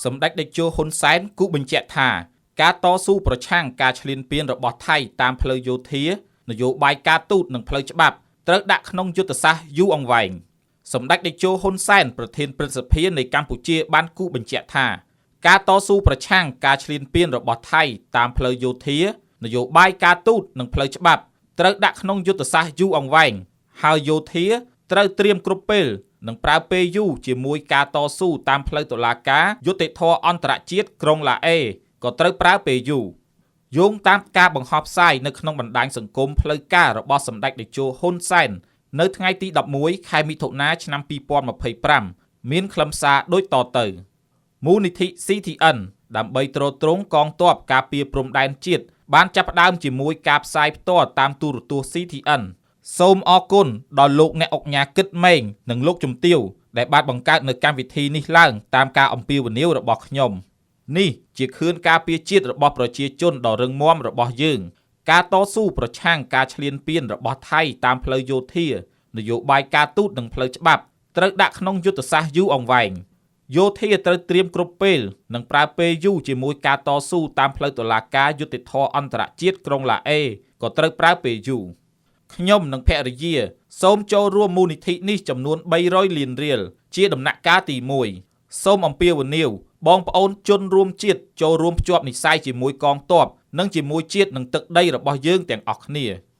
សម្ដេចតេជោហ៊ុនសែនគូសបញ្ជាក់ថាការតស៊ូប្រឆាំងការឈ្លានពានរបស់ថៃតាមផ្លូវយោធានយោបាយការទូតនិងផ្លូវច្បាប់ត្រូវដាក់ក្នុងយុទ្ធសាស្ត្រយូរអង្វែងសម្ដេចតេជោហ៊ុនសែនប្រធានព្រឹទ្ធសភានៃកម្ពុជាបានគូសបញ្ជាក់ថាការតស៊ូប្រឆាំងការឈ្លានពានរបស់ថៃតាមផ្លូវយោធានយោបាយការទូតនិងផ្លូវច្បាប់ត្រូវដាក់ក្នុងយុទ្ធសាស្ត្រយូរអង្វែងហើយយោធាត្រូវត្រៀមគ្រប់ពេលនិងប្រើពេលយូរជាមួយការតស៊ូតាមផ្លូវតុលាការយុត្តិធម៌អន្តរជាតិក្រុងឡាអេក៏ត្រូវប្រើពេលយូរយោងតាមការបង្ហោះផ្សាយនៅក្នុងបណ្ដាញសង្គមផ្លូវការរបស់សម្ដេចតេជោហ៊ុនសែននៅថ្ងៃទី11ខែមិថុនាឆ្នាំ2025មានខ្លឹមសារដូចតទៅមូលនិធិ CTN ដើម្បីទ្រទ្រង់កងទ័ពការពារព្រំដែនជាតិបានចាប់ផ្ដើមជាមួយការផ្សាយផ្ទាល់តាមទូរទស្សន៍ CTN សូមអរគុណដល់លោកអ្នកឧកញ៉ាគិតម៉េងនិងលោកជំទាវដែលបានបង្កើតនៅកម្មវិធីនេះឡើងតាមការអំពាវនាវរបស់ខ្ញុំនេះជាខឿនការពារជាតិរបស់ប្រជាជនដ៏រឹងមាំរបស់យើងការតស៊ូប្រឆាំងការឈ្លានពានរបស់ថៃតាមផ្លូវយោធានយោបាយការទូតនិងផ្លូវច្បាប់ត្រូវដាក់ក្នុងយុទ្ធសាស្ត្រយូរអង្វែងយោធាត្រូវត្រៀមគ្រប់ពេលនិងប្រើពេលយូរជាមួយការតស៊ូតាមផ្លូវតុលាការយុត្តិធម៌អន្តរជាតិក្រុងឡាអេក៏ត្រូវប្រើពេលយូរខ្ញុំនិងភរិយាសូមចូលរួមមូលនិធិនេះចំនួន300លានរៀលជាដំណាក់កាលទី1សូមអំពាវនាវបងប្អូនជនរួមជាតិចូលរួមភ្ជាប់និស្ស័យជាមួយកងទ័ពនិងជាមួយជាតិនិងទឹកដីរបស់យើងទាំងអស់គ្នា។